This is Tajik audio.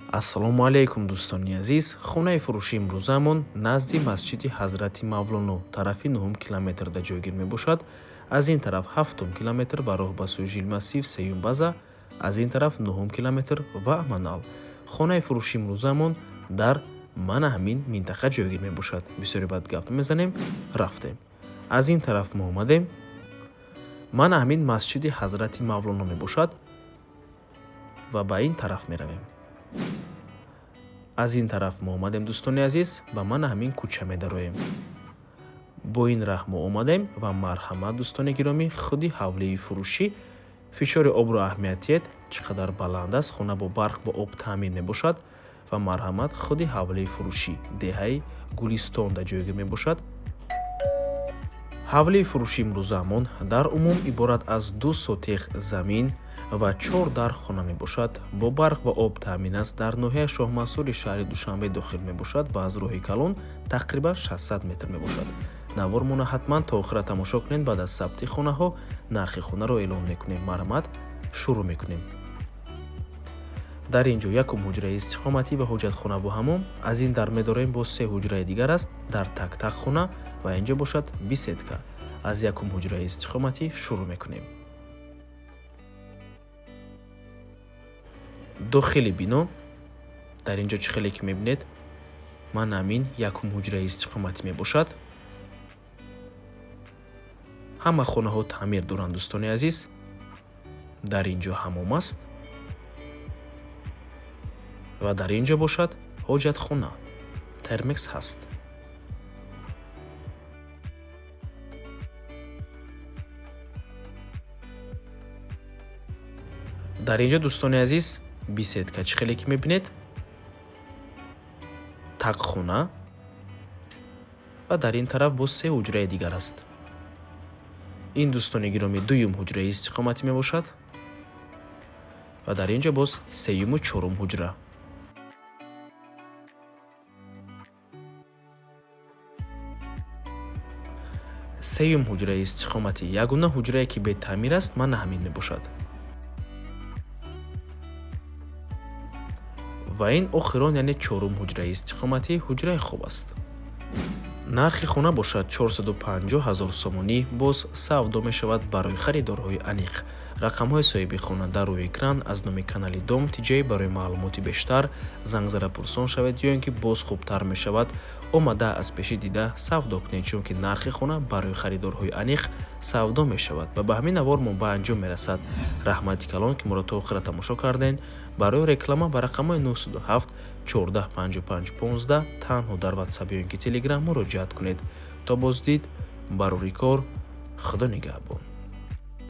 Ассалому алайкум, дӯстони азиз. Хонаи фурӯши имрӯзаамон назди масҷиди Ҳазрати Мавлоно, тарафи нуҳум километрда ҷойгир мебошад. Аз ин тараф ҳафтум километр ва роҳ ба сӯи Жилмассив, сеюм база, аз ин тараф нуҳум километр ва Аманал. Хонаи фурӯши имрӯзаамон дар мана ҳамин минтақа ҷойгир мебошад. Бисёре баъд гап мезанем, рафтем. Аз ин тараф мо омадем. Мана ҳамин масҷиди Ҳазрати Мавлоно мебошад ва ба ин тараф меравем. Аз ин тараф мо омадем, дӯстони азиз, ба мана ҳамин кӯча медароем. Бо ин раҳ мо омадем ва марҳамат, дӯстони гиромӣ, худи ҳавлии фурӯшӣ. Фишори обро аҳамият диҳед, чӣ қадар баланд аст. Хона бо барқ ва об таъмин мебошад ва марҳамат, худи ҳавлии фурӯшӣ деҳаи Гулистонда ҷойгир мебошад. Ҳавлии фурӯши имрӯзаамон дар умум иборат аз 2 сотих замин ва 4 дар хона мебошад. Бо барқ ва об таъмин аст. Дар ноҳияи Шоҳмансури шаҳри Душанбе дохил мебошад ва аз роҳи калон тақрибан 600 метр мебошад. Навормона ҳатман то охира тамошо кунед. Баъд аз сабти хонаҳо нархи хонаро эълон мекунем. Марҳамат, шурӯъ мекунем. Дар ин ҷо якум ҳуҷраи истиқоматӣ ва ҳоҷатхонаву ҳамом. Аз ин дар медорем боз 3 ҳуҷраи дигар аст дар тактак хона ва ин ҷо бошад беседка. Аз якум ҳуҷраи истиқоматӣ шурӯъ мекунем. Дохили бино дар ин ҷо чӣ хеле ки мебинед, ман ҳамин якум ҳуҷраи истиқоматӣ мебошад. Ҳама хонаҳо таъмир доранд, дӯстони азиз. Дар ин ҷо ҳамом аст ва дар ин ҷо бошад ҳоҷатхона, термекс ҳаст. Дар ин ҷо, дӯстони азиз, беседка чӣ хеле ки мебинед, тақхона ва дар ин тараф боз 3 ҳуҷраи дигар аст. Ин, дӯстони гиромӣ, дуюм ҳуҷраи истиқоматӣ мебошад ва дар ин ҷо боз сеюму чорум ҳуҷра. Сеюм ҳуҷраи истиқоматӣ, ягона ҳуҷрае ки бетаъмир аст, мана ҳамин мебошад. Ва ин охирон, яъне чорум ҳуҷраи истиқоматӣ, ҳуҷраи хоб аст. Нархи хона бошад 450 ҳазор сомонӣ, боз савдо мешавад барои харидорҳои аниқ. Рақамҳои соҳиби хона дар рӯи экран. Аз номи канали Дом Тиҷай барои маълумоти бештар занг зада пурсон шавед ё ин ки боз хубтар мешавад омада аз пеши дида савдо кунед, чунки нархи хона барои харидорҳои аниқ савдо мешавад. Ва ба ҳамин навор мо ба анҷом мерасад. Раҳмати калон, ки моро то охира тамошо кардем. Барои реклама ба рақамҳои 907 14 55 15 танҳо дар WhatsApp ё ин ки Telegram муроҷиат кунед. То боздид, барори кор, Худо нигаҳбон.